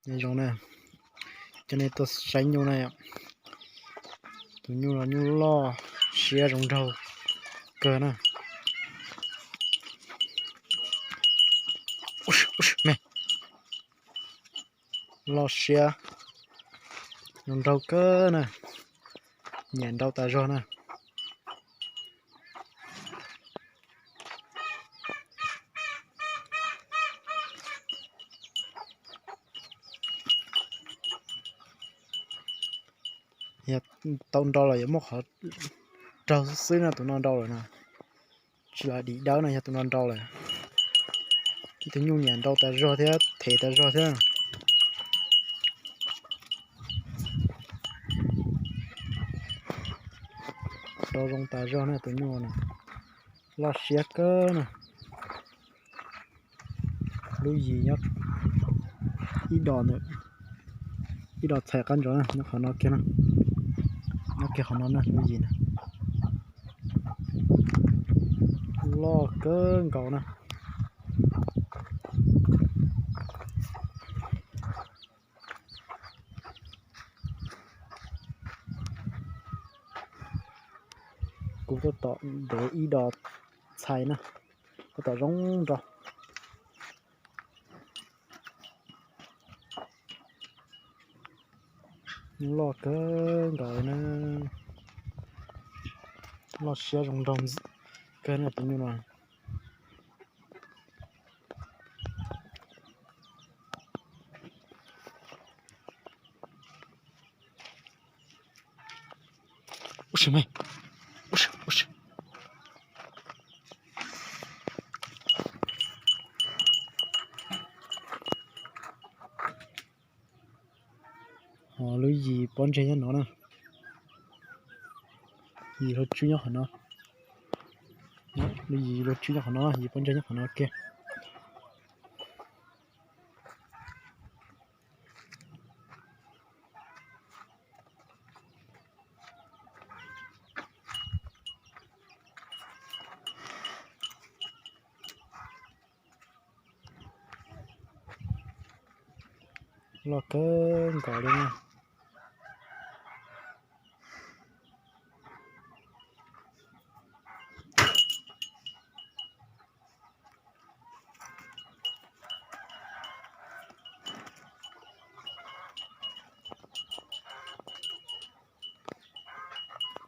Nyob zoo na, coj nej tuaj saib nyuj na yom. Tus nyuj no nyuj loj siab zoo nraug kawg na. Me, loj siab zoo nraug kawg na, nyiam nrau tas zog na. Yog tau nrau los yuav muaj qhov raug xwb xwb na, tus no nrau lawm na. Tsis los dim dawb no yog tus no nrau lawm. Ib tug nyuj nyiam nrau tas zog thiab them tas zog thiab. Nrau zoo tas zog na tus nyuj na, loj siab kawg na. Lub yis nyob ib dos ntawm, ib dos txhais qab ntsos na, nyob qhov no kiag na, nyob kiag qhov no na lub yis na. Loj kawg nkaus na. Kuv tab tom ntev ib dos txhais na, tab tom zoo nraug. Loj kawg nkaus na, loj siab zoo nraug kawg na tus nyuj no. Ho lub yis pob ntseg nyob no na. Yis luag tswb nyob qhov no. Lub yis luag tswb nyob qhov no, yis pob ntseg nyob qhov no kiag. Loj kawg nkaus li na.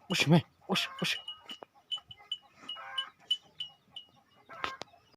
Ub sis me, ub sis, ub sis,